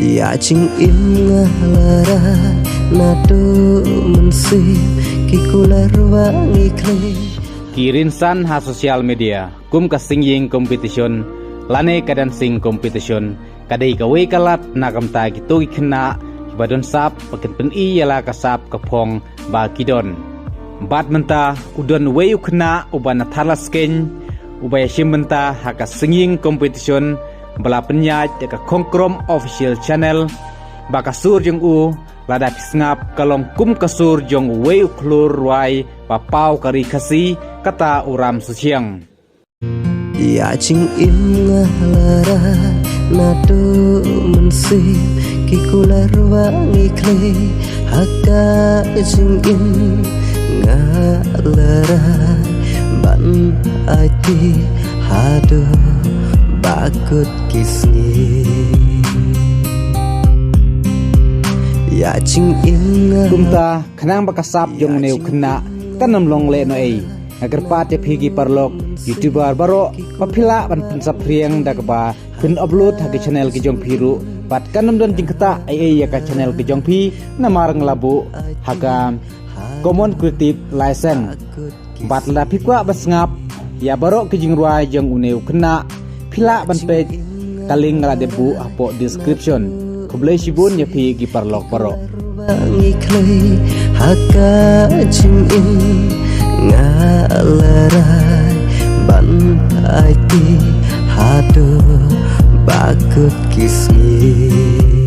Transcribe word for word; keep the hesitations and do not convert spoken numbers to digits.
Ïa jingim nga la rai naduh mynsiem, ki kular wa ngi khlei. Ki rynsan ha social media kum ka singing competition lane ka dancing competition ka dei kawei ka lad na ka bynta kito ki khynnah kiba don sap ba kin pyni ïa la ka sap ka phong ba ki don. Bad mynta u don uwei u khynnah uba na Thadlaskein uba ïashim bynta ha ka singing competition ba la pynïaid da ka Khongkrom Official Channel, ba ka sur jong u lada phi sngap ka long kum ka sur jong uwei u khlur rwai ba paw ka ri Khasi, kata u Ram Suchiang. Ïa jingim nga la rai naduh mynsiem, ki kular wa ngi khlei ha ka jingim. Nga la rai ban aiti haduh ba kut ki sngi. Ïa jingim nga. Kumta khnang ba ka sap jong une u khynnah kan ym long lehnohei, nga kyrpad ïa phi ki paralok YouTuber baroh ba phi lah ban pynsaphriang da kaba phin upload ha ki channel ki jong phi ruh, bad kan ym don jingktah ei ei ïa ka channel ki jong phi, namar nga la buh ha ka Common Creative License. Bad lada phi kwah ban sngap ïa baroh ki jingrwai jong une u khynnah, phi lah ban peit ka link nga la dep buh hapoh description. Khublei shibun ïa phi ki paralok baroh. Ngi khlei ha ka jingim, nga la rai ban aiti haduh ba kut ki sngi.